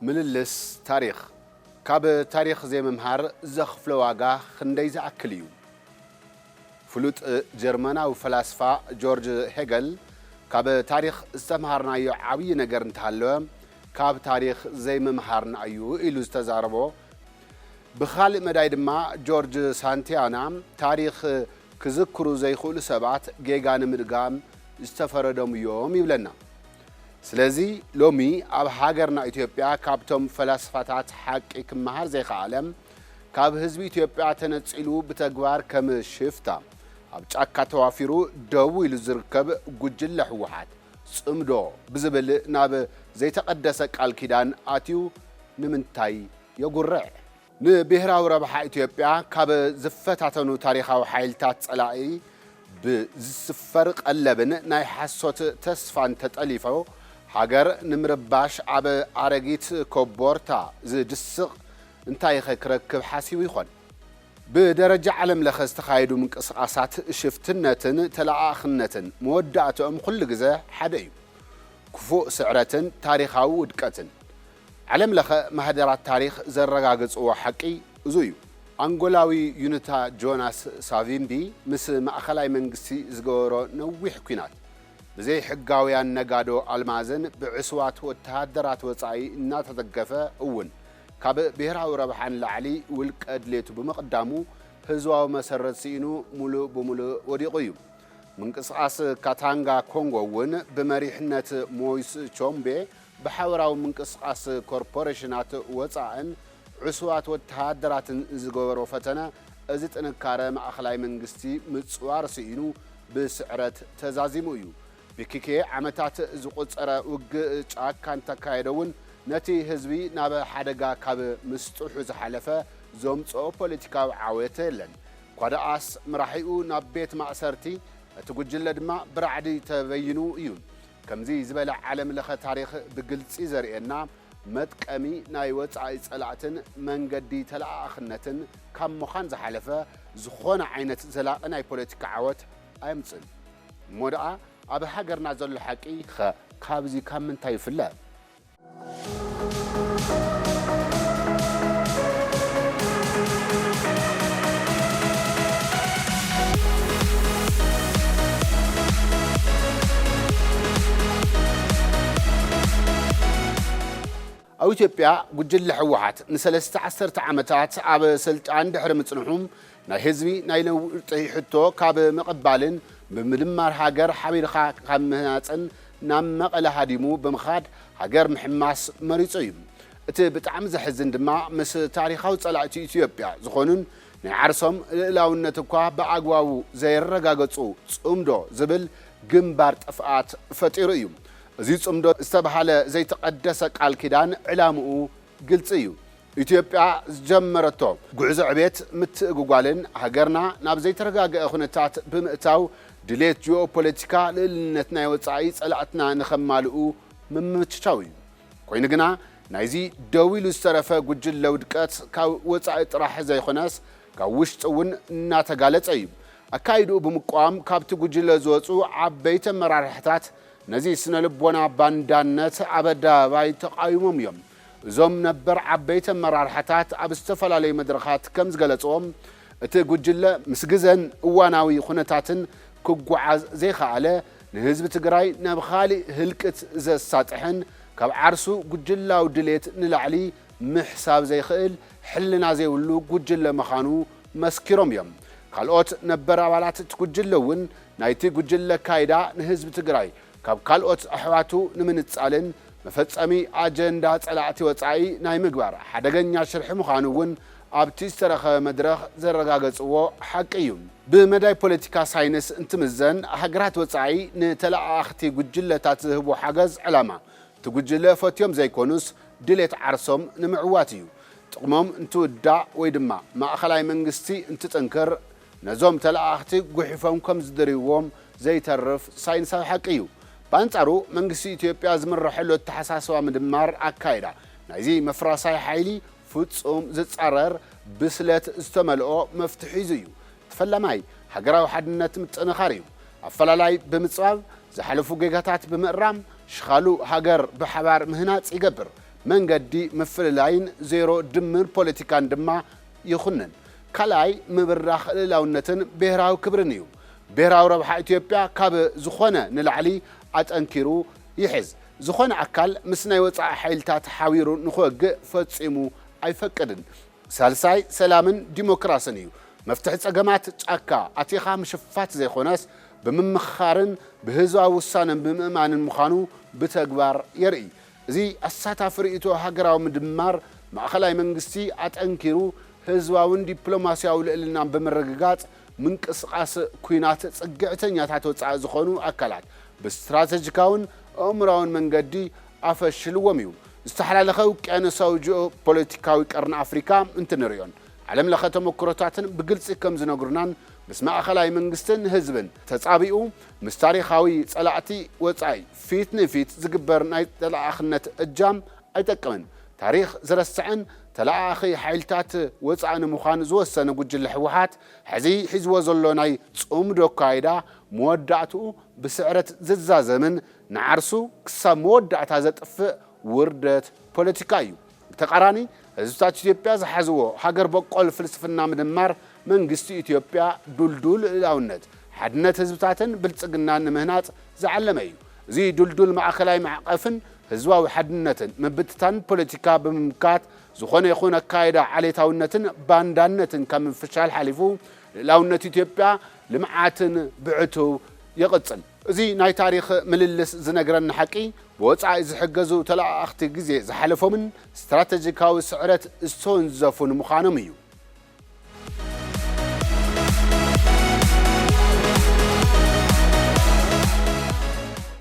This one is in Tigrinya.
ምልልስ ታሪኽ። ካብ ታሪኽ ዘይምምሃር ዘኽፍሎ ዋጋ ክንደይ ዝኣክል እዩ? ፍሉጥ ጀርመናዊ ፈላስፋ ጆርጅ ሄገል፣ ካብ ታሪኽ ዝተምሃርናዮ ዓብዪ ነገር እንተሃለወ፣ ካብ ታሪኽ ዘይምምሃርና እዩ ኢሉ ዝተዛረቦ። ብኻልእ መዳይ ድማ ጆርጅ ሳንቲያና፣ ታሪኽ ክዝክሩ ዘይኽእሉ ሰባት ጌጋ ንምድጋም ዝተፈረዶም እዮም ይብለና። ስለዚ ሎሚ ኣብ ሃገርና ኢትዮጵያ ካብቶም ፈላስፋታት ሓቂ ክመሃር ዘይከኣለ፣ ካብ ህዝቢ ኢትዮጵያ ተነጺሉ ብተግባር ከም ሽፍታ ኣብ ጫካ ተዋፊሩ ደው ኢሉ ዝርከብ ጉጅለ ህወሓት ጽምዶ ብዝብል ናብ ዘይተቐደሰ ቃል ኪዳን ኣትዩ ንምንታይ የጉርዕ? ንብሄራዊ ረብሓ ኢትዮጵያ ካብ ዝፈታተኑ ታሪኻዊ ሓይልታት ጸላኢ ብዝስፈር ቀለብን ናይ ሓሶት ተስፋን ተጠሊፎ፣ ሃገር ንምርባሽ ኣብ ኣረጊት ኮቦርታ ዝድስቕ እንታይኸ ክረክብ ሓሲቡ ይኾን? ብደረጃ ዓለም ለኸ ዝተኻየዱ ምንቅስቓሳት ሽፍትነትን ተለኣኣኽነትን መወዳእትኦም ኩሉ ግዘ ሓደ እዩ። ክፉእ ስዕረትን ታሪኻዊ ውድቀትን። ዓለም ለኸ ማህደራት ታሪኽ ዘረጋገጽዎ ሓቂ እዚ እዩ። ኣንጎላዊ ዩኒታ ጆናስ ሳቪምቢ ምስ ማእኸላይ መንግስቲ ዝገበሮ ነዊሕ ኲናት፣ ብዘይ ሕጋውያን ነጋዶ ኣልማዝን ብዕሱባት ወተሃደራት ወጻኢ እናተደገፈ እውን፣ ካብ ብሄራዊ ረብሓ ንላዕሊ ውልቀ ድሌቱ ብምቕዳሙ፣ ህዝባዊ መሰረት ስኢኑ ሙሉእ ብሙሉእ ወዲቑ እዩ። ምንቅስቓስ ካታንጋ ኮንጎ እውን ብመሪሕነት ሞይስ ቾምቤ ብሓበራዊ ምንቅስቓስ ኮርፖሬሽናት ወጻእን ዕሱባት ወተሃደራትን ዝገበሮ ፈተነ፣ እዚ ጥንካረ ማእኸላይ መንግስቲ ምጽዋር ስኢኑ ብስዕረት ተዛዚሙ እዩ። ብኪኬ ዓመታት ዝቑጸረ ውግእ ጫካ እንተካየደ እውን፣ ነቲ ህዝቢ ናብ ሓደጋ ካብ ምስጥሑ ዝሓለፈ ዘምጽኦ ፖለቲካዊ ዓወት የለን። እኳ ደኣስ፣ መራሒኡ ናብ ቤት ማእሰርቲ፣ እቲ ጉጅለ ድማ ብራዕዲ ተበይኑ እዩ። ከምዚ ዝበለ ዓለም ለኸ ታሪኽ ብግልጺ ዘርእየና፣ መጥቀሚ ናይ ወጻኢ ጸላእትን መንገዲ ተለኣኣኽነትን ካብ ምዃን ዝሓለፈ ዝኾነ ዓይነት ዘላቒ ናይ ፖለቲካ ዓወት ኣየምጽእን። እሞ ደኣ ኣብ ሃገርና ዘሎ ሓቂ ኸ ካብዚ ካብ ምንታይ ይፍለ? ኣብ ኢትዮጵያ ጉጅለ ህወሓት ንሰለስተ ዓሰርተ ዓመታት ኣብ ስልጣን ድሕሪ ምጽንሑ፣ ናይ ህዝቢ ናይ ለውጢ ሕቶ ካብ ምቕባልን ብምድማር ሃገር ሓቢርካ ካብ ምህናጽን ናብ መቐለ ሃዲሙ ብምኻድ ሃገር ምሕማስ መሪጹ እዩ። እቲ ብጣዕሚ ዘሕዝን ድማ ምስ ታሪኻዊ ጸላእቲ ኢትዮጵያ ዝኾኑን ናይ ዓርሶም ልእላውነት እኳ ብኣግባቡ ዘየረጋገጹ ጽምዶ ዝብል ግንባር ጥፍኣት ፈጢሩ እዩ። እዚ ጽምዶ ዝተባህለ ዘይተቐደሰ ቃል ኪዳን ዕላምኡ ግልጺ እዩ። ኢትዮጵያ ዝጀመረቶ ጉዕዞ ዕቤት ምትእጉጓልን ሃገርና ናብ ዘይተረጋገአ ኩነታት ብምእታው ድሌት ጂኦፖለቲካ ልእልነት ናይ ወጻኢ ጸላእትና ንኸማልኡ ምምችቻው እዩ። ኮይኑ ግና ናይዚ ደው ኢሉ ዝተረፈ ጉጅለ ውድቀት ካብ ወጻኢ ጥራሕ ዘይኮነስ ካብ ውሽጢ እውን እናተጋለጸ እዩ። ኣካይድኡ ብምቋም ካብቲ ጉጅለ ዝወጹ ዓበይቲ ኣመራርሓታት ነዚ ስነ ልቦና ባንዳነት ኣብ ኣደባባይ ተቓዊሞም እዮም። እዞም ነበር ዓበይቲ ኣመራርሓታት ኣብ ዝተፈላለዩ መድረኻት ከም ዝገለጽዎም፣ እቲ ጉጅለ ምስ ግዘን እዋናዊ ኩነታትን ክጓዓዝ ዘይኸኣለ፣ ንህዝቢ ትግራይ ናብ ኻሊእ ህልቅት ዘሳጥሕን ካብ ዓርሱ ጉጅላዊ ድሌት ንላዕሊ ምሕሳብ ዘይኽእል ሕልና ዘይብሉ ጉጅለ ምዃኑ መስኪሮም እዮም። ካልኦት ነበር ኣባላት እቲ ጉጅለ እውን ናይቲ ጉጅለ ኣካይዳ ንህዝቢ ትግራይ ካብ ካልኦት ኣሕዋቱ ንምንጻልን መፈጸሚ ኣጀንዳ ጸላእቲ ወጻኢ ናይ ምግባር ሓደገኛ ሽርሒ ምዃኑ እውን ኣብቲ ዝተረኸበ መድረኽ ዘረጋገጽዎ ሓቂ እዩ። ብመዳይ ፖለቲካ ሳይንስ እንትምዘን፣ ሃገራት ወጻኢ ንተለኣኣኽቲ ጉጅለታት ዝህቦ ሓገዝ ዕላማ እቲ ጉጅለ ፈትዮም ዘይኮኑስ ድሌት ዓርሶም ንምዕዋት እዩ። ጥቕሞም እንትውዳእ ወይ ድማ ማእኸላይ መንግስቲ እንትጥንክር ነዞም ተለኣኣኽቲ ጉሒፎም ከም ዝድርብዎም ዘይተርፍ ሳይንሳዊ ሓቂ እዩ። ብኣንጻሩ መንግስቲ ኢትዮጵያ ዝምረሐሉ ኣተሓሳስባ ምድማር ኣካይዳ ናይዚ መፍራሳይ ሓይሊ ፍጹም ዝጻረር ብስለት ዝተመልኦ መፍትሒ እዩ። እቲ ፈላማይ ሃገራዊ ሓድነት ምጥንኻር እዩ። ኣፈላላይ ብምጽባብ ዝሓለፉ ጌጋታት ብምእራም ሽኻሉ ሃገር ብሓባር ምህናጽ ይገብር። መንገዲ ምፍልላይን ዜሮ ድምር ፖለቲካን ድማ ይኹንን። ካልኣይ፣ ምብራኽ ልእላውነትን ብሄራዊ ክብርን እዩ። ብሄራዊ ረብሓ ኢትዮጵያ ካብ ዝኾነ ንላዕሊ ኣጠንኪሩ ይሕዝ። ዝኾነ ኣካል ምስ ናይ ወጻኢ ሓይልታት ሓቢሩ ንኽወግእ ፈጺሙ ኣይፈቅድን። ሳልሳይ፣ ሰላምን ዲሞክራስን እዩ። መፍትሒ ጸገማት ጫካ ኣቲኻ ምሽፋት ዘይኮነስ፣ ብምምኽኻርን ብህዝባዊ ውሳነን ብምእማንን ምዃኑ ብተግባር የርኢ። እዚ ኣሳታፊ ርእይቶ ሃገራዊ ምድማር፣ ማእኸላይ መንግስቲ ኣጠንኪሩ ህዝባውን ዲፕሎማስያዊ ልዕልናን ብምርግጋጽ፣ ምንቅስቓስ ኲናት ጽግዕተኛታት ወጻኢ ዝኾኑ ኣካላት ብስትራተጂካውን ኣእምራውን መንገዲ ኣፈሽልዎም እዩ። ዝተሓላለኸ ውቅያኖሳዊ ጂኦ ፖለቲካዊ ቀርኒ ኣፍሪካ እንትንሪኦን ዓለም ለኸ ተመክሮታትን ብግልፂ ከም ዝነግሩናን፣ ምስ ማእኸላይ መንግስትን ህዝብን ተፃቢኡ ምስ ታሪኻዊ ፀላእቲ ወፃኢ ፊት ንፊት ዝግበር ናይ ተለኣኣኽነት እጃም ኣይጠቅምን። ታሪኽ ዝረስዐን ተለኣኣኺ ሓይልታት ወፃኢ ንምዃን ዝወሰነ ጉጅለ ህወሓት ሕዚ ሒዝዎ ዘሎ ናይ ፅምዶ ኣካይዳ መወዳእትኡ ብስዕረት ዝዛዘምን ንዓርሱ ክሳብ መወዳእታ ዘጥፍእ ውርደት ፖለቲካ እዩ። ብተቓራኒ፣ ህዝብታት ኢትዮጵያ ዝሓዝዎ ሃገር በቆል ፍልስፍና ምድማር መንግስቲ ኢትዮጵያ ዱልዱል ልእላውነት፣ ሓድነት ህዝብታትን ብልጽግናን ንምህናጽ ዝዓለመ እዩ። እዚ ዱልዱል ማእከላይ ማዕቐፍን ህዝባዊ ሓድነትን ምብትታን ፖለቲካ ብምምካት፣ ዝኾነ ይኹን ኣካይዳ ዓሌታውነትን ባንዳነትን ካብ ምፍሻል ሓሊፉ ልእላውነት ኢትዮጵያ ልምዓትን ብዕቱብ ይቕጽል። እዚ ናይ ታሪኽ ምልልስ ዝነግረና ሓቂ፣ ብወጻኢ ዝሕገዙ ተለኣኣኽቲ ግዜ ዝሓለፎምን ስትራተጂካዊ ስዕረት ዝተወንዘፉን ምዃኖም እዩ።